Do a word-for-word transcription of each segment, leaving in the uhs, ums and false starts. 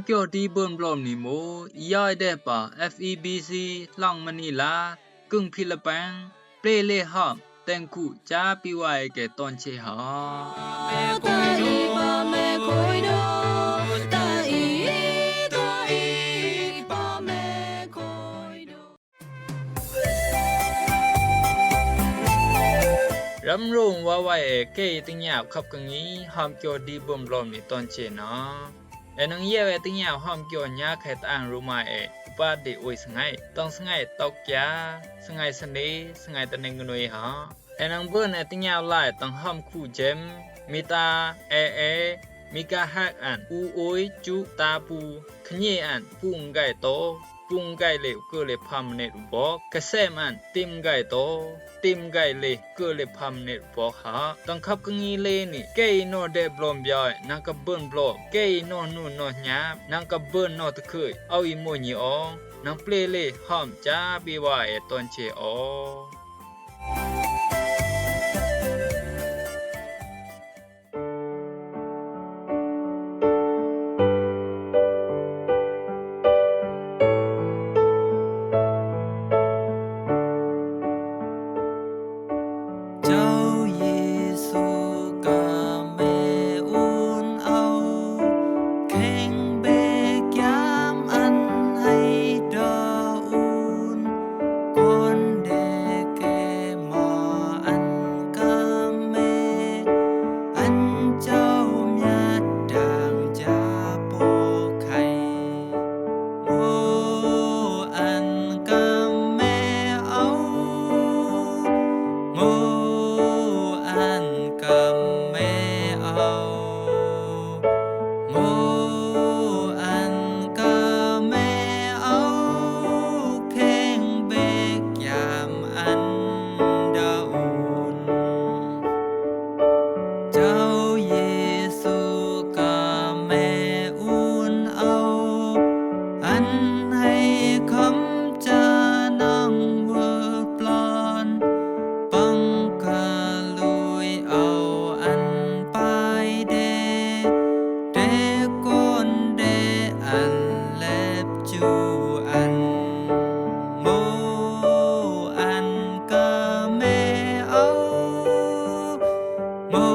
Kyo di bun blom ni mo, i yoi de pa F E B C lang mani la, kung Philippine, ple le ham, teng ku cha pi wai ke ton che ha. Ram rong wa wai e kei ting yap khap ka ngi ham kyo di bun blom ni ton che na. E nang yau e ting yau ham kyo nya khe tang ru mai e, upa de ui sngai, tang sngai tok kya, sngai sani, sngai taning nui ha. E nang bun e ting yau lai tang ham khu jem, mita, e e, mika hak an, u ui, chu, ta pu, khnyi an, pung gai to, pung gai le u kơ le pham ne u bok, ka sem an, tim gai to, tim gai le, kơ le pham ne u bok ha. Tang khap ka ngi le ni, kei no de blom bioi, nang ka bun blom, kei no nu no nyap, nang ka bun no te khui, au i mo nyi ong, nang ple le, ham cha bi wa e ton che ong. Chau Yesu ka me un au, kheng bek yam an hai da un, kon de ke ma an ka me, an chau miat dang ja po khai. Mo an ka me au, mo an ka me au, mo an ka me au, kheng bek yam an da un. Chau Yesu ka me un au, an hai kham cha nang wak plan, pang ka lui au an pai de, de kon de an lep chu an. Mo an ka me au, mo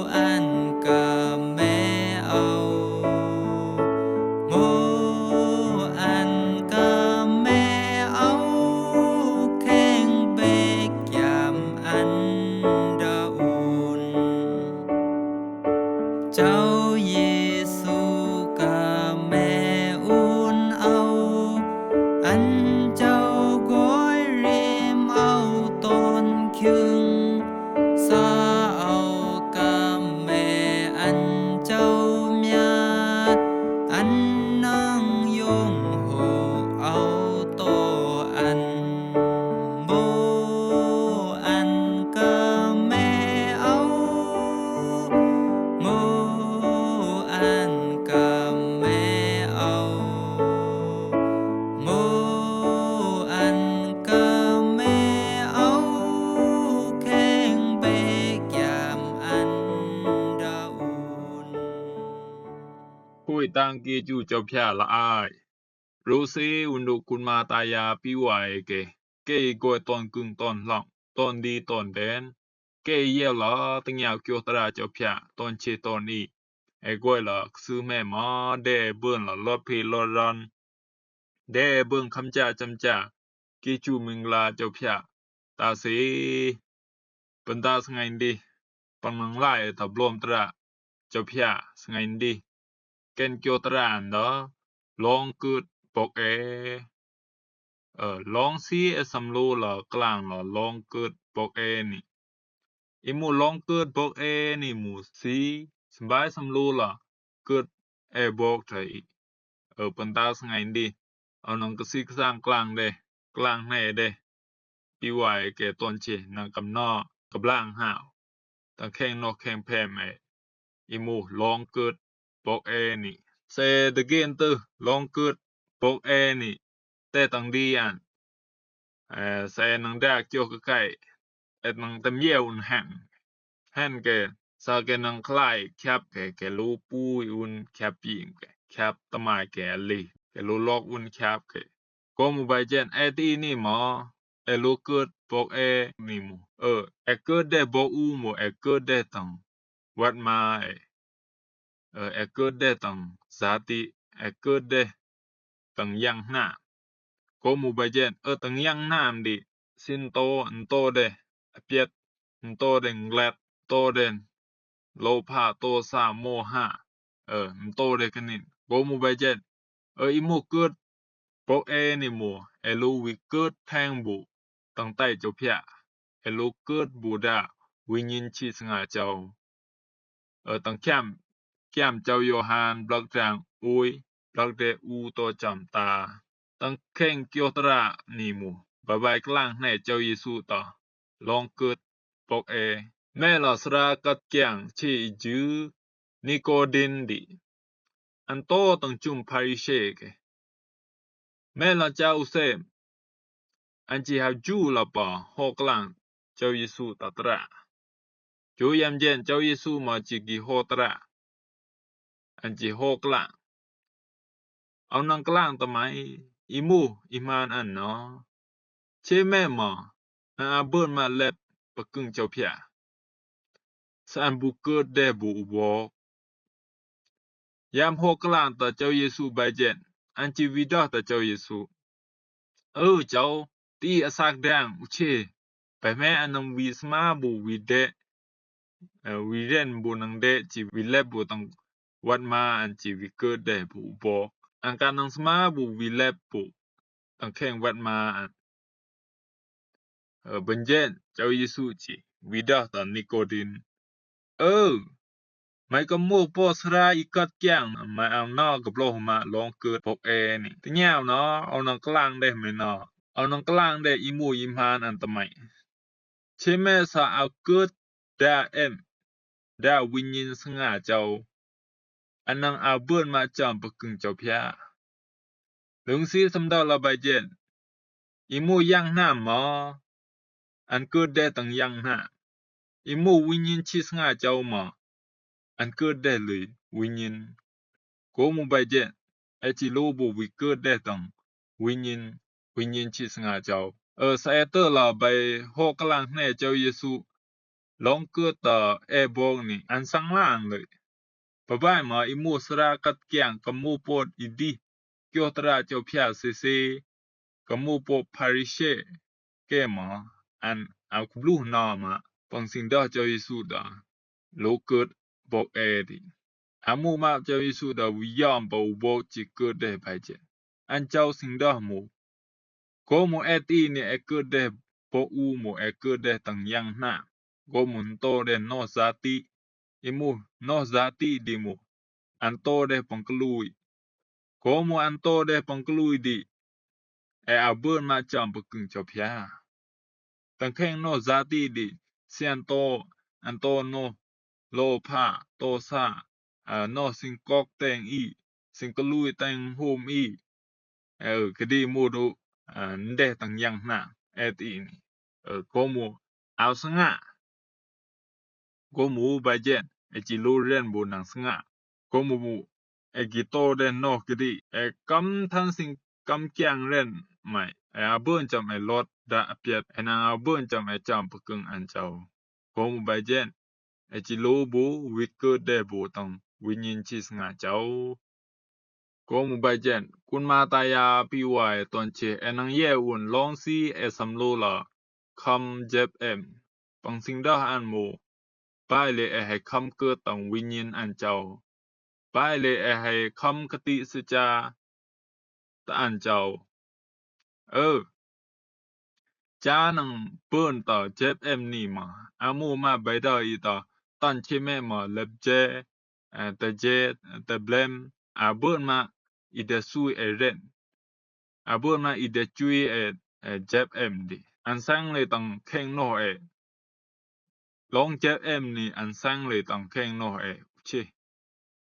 an ka me au, mo an ka me au, kheng bek yam an da un. Chau Yesu ka me un au, an chau goi rim au ton khiung, sa au ka me an chau miat, an nang yong ho au to an. Mo an ka me au, mo an ka me au, mo an ka me au, kheng bek yam an da un. Khui tang ki chu chau phia la ai. Ru si un du kun ma ta ya pi wa e ke, kei goi ton kung ton hlong, ton di ton den, kei yau la ting yau kyo tra chau phia, ton che ton i. E goi la ksü me ma de bun la lot phi lot ran, de bun kham cha cham cha, ki chu ming la chau phia. Ta si, pynta sngai ndi, pang nang lai ta blom tra chau phia sngai ndi. Ken kyo tra an da, long kut bok e. Ơ, long si e sam lu la klang la long kut bok e ni. I mu long kut bok e ni mu si, symbai sam lu la kut e bok tra i. Ơ, pynta sngai ndi. Ơ, nang ka si ka sang klang de, klang ne de. Pi wa e ke ton che nang kam no ka blang hao. Tang kheng no kheng phem e. I mu long kut bok e ni. Se de gen tu long kut bok e ni. Te tang di an. E, se nang da kyo ka kai. Et nang tem ye un hen. Hen ke, sa ke nang klai khap ke, ke lu pu un khap ping ke. kap tamaike ali, e lo lok un kap ke. Ko mu bai jen e ti ni mo, e lo kut bok e ni mo. E, e kut de bok u mo, e kut de tang wat ma e. E, e kut de tang zati, e kut de tang yang na. Ko mu bai jen, e tang yang na di, sin to, nto de, apiat, nto de nglet, to de, lo pa, to sa, mo ha. E, nto de kenin. Ko mu bai jen, e i mu kut bok e ni mo, e lo wi kut tang bu, tang tai cho pia. E lo kut bu da, wi nyin chi snga chau. E, tang kiam, kiam chau Yohan, blak tang ui, blak de u to cham ta. Tang keng kio tra ni mu, ba bai klang ne chau Yesu ta. Long kut bok e. Me la sra kat kiang chi i ju, Nikodin di. An to tang chum Parise ke. Me la chau sem. An chi ha ju la pa, ho klang, chau Yesu ta tra. Chu yam jen, chau Yesu ma chi gi ho tra. An chi ho klang. Au nang klang ta mai, i mu, i man an no. Che me ma, an a bun ma lep, pa kung chau pia. Sa an bu kut de bu u bok. Yam ho klang ta chau Yesu bai jen, an chi wi doh ta chau Yesu. E chau, ti a sak dang u che. Bai me an nang wi sma bu wi de. E, wi ren bu nang de chi wi lep bu tang wat ma an chi wi kut de bu u bok. An ka nang sma bu wi lep bu tang keng wat ma an. E, ban jen, chau Yesu chi wi doh ta Nikodin. E, mai ka mu po sra i kat kiang, mai au na ka blo ma long kut bok e ni. Ti nyau na, au nang klang de me na. Au nang klang de i mu i man an ta mai. Che me sa au kut da em, da wi nyin snga chau. An nang a bun ma cham pa kung chau pia. Lung si sam da la bai jen. I mu yang na ma. An kut de tang yang na. I mu wi nyin chi snga chau ma. An kut de lui wi nyin. Ko mu bai jen. E chi lo bu wi kut de tang. Wi nyin, wi nyin chi snga chau. E sa e te la bai ho klang ne chau Yesu. Long kut ta e bok ni an sang lang lui. Ba bai ma i mu sra kat kiang ka mu pot i di. Kio tra chau pia se se. Ka mu pot Parise. Ke ma an a ku blu na ma. Pang sing da chau Yesu da. Lo kut bok e di. A mu ma chau Yesu da wi yam pa u bok chi kut de bai jen. An chau sing da mu. Ko mu e ti ni e kut de bok u mu e kut de tang yang na. Ko mu nto de no zati. I mu no zati di mu. An to de pang klui. Ko mu an to de pang klui di. E a bun ma cham pa kung chau pia. Tang keng no zati di. Sian to, an to no. Lo pa, to sa. A, no sing kok teng i. Sing klui teng hum i. E, kedi mu du, e, nde tang yang na, e ti ni. E, ko mu, au snga. Ko mu bai jen, e chi lo ren bu nang snga. Ko mu bu, e gi to de no kedi, e kam than sing kam kiang ren mai. E a bun cham e lot da a piat, e nang a bun cham e cham pa kung an chau. Ko mu bai jen, e chi lo bu wi kut de bu tang wi nyin chi snga chau. Ko mu bai jen, kun ma ta ya pi wa e ton che, e nang ye un long si e sam lo la, kam jep em, pang sing da an mu, bai le e hai kam kut tang wi nyin an chau, bai le e hai kam kati se cha, ta an chau. E, cha nang bun ta jep em ni ma, a mu ma bai da i ta, tan che me ma lep je, e, ta je, ta blem, a bun ma i da sui e ren. A bun ma i da chui e, e, jep em di. An sang le tang keng no e. Long jep em ni an sang le tang keng no e. Che.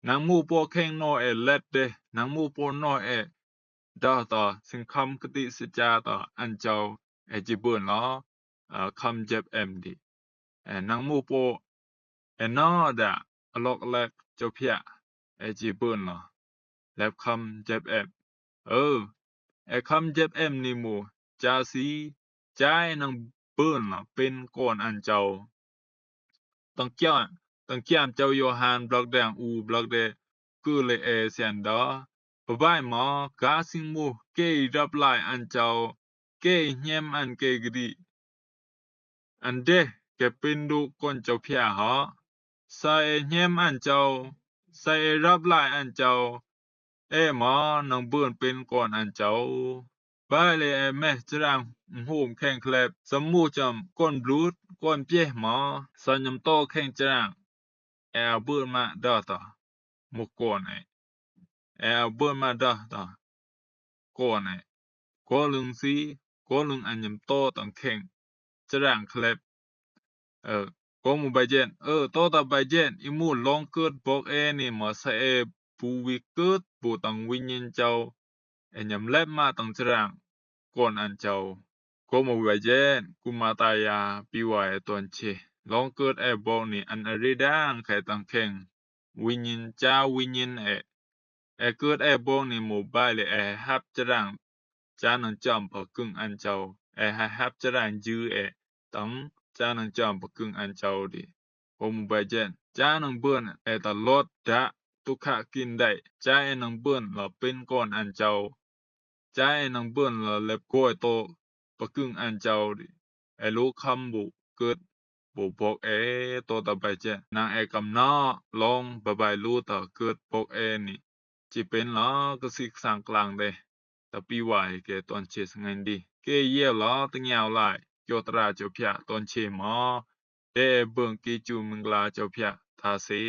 Nang mu po keng no e let de, nang mu po no e. Da ta, sing kam kati se cha ta, an chau, e chi bun la, a, kam jep em di. E, nang mu po, e na da, a lok lek, chau pia, e chi bun la. lep kham jep em. Ơ, e kham jep em ni mu, ja si, ja e nang bơn la pên kon an jao. Tang kiam, tang kiam jao Yohan blak deng u blak de, kơ le e sian da. Bye bye ma, ga sing mu, ke rap lai an jao, ke hnyem an ke gidi. An de, ke pên du kon jao pia ha. Sa e hnyem an jao, sa e rap lai an jao, e ma nang bơn pên kon an jao. Bye le e meh jrang mhôm kheng khlep, sa mu jam kon blut, kon pieh ma, sa nyam to kheng jrang. E a bơn ma da ta, mu kon e. E a bơn ma da ta, kon e. Ko lưng si, ko lưng an nyam to tang kheng jrang khlep. Ơ, ko mu bai jen, ơ, to ta bai jen, i mu long kơt bok e ni ma sa e bu wi kơt bu tang wi nyin jao, e nyam lep ma tang jrang, kon an jao. Ko mu bai jen, ku ma ta ya, pi wa e ton che. Long kơt e bok ni an a ri dang khe tang kheng. Wi nyin ja wi nyin e. E kơt e bok ni mu bye le e hap jrang. Ja nang jam pa kưng an jao. E ha hap jrang jư e. Tang, ja nang jam pa kưng an jao di. Ko mu bai jen. Ja nang bơn e ta lot da. Tu kha kin dai. Ja e nang bơn la pên kon an jao. Ja e nang bơn la lep goi to pa kưng an jao di. E lu kham bu kơt bu bok e to ta bai jen. Nang e kam na long bye bye lu ta kơt bok e ni. Chi pên la ka sik sang klang de. Ta pi wa e ke ton che sa ngan di. Ke ye la ta ngiao lai. Kyo tra jao pia ton che ma. De e bơn ki chu ming la jao pia. Ta si.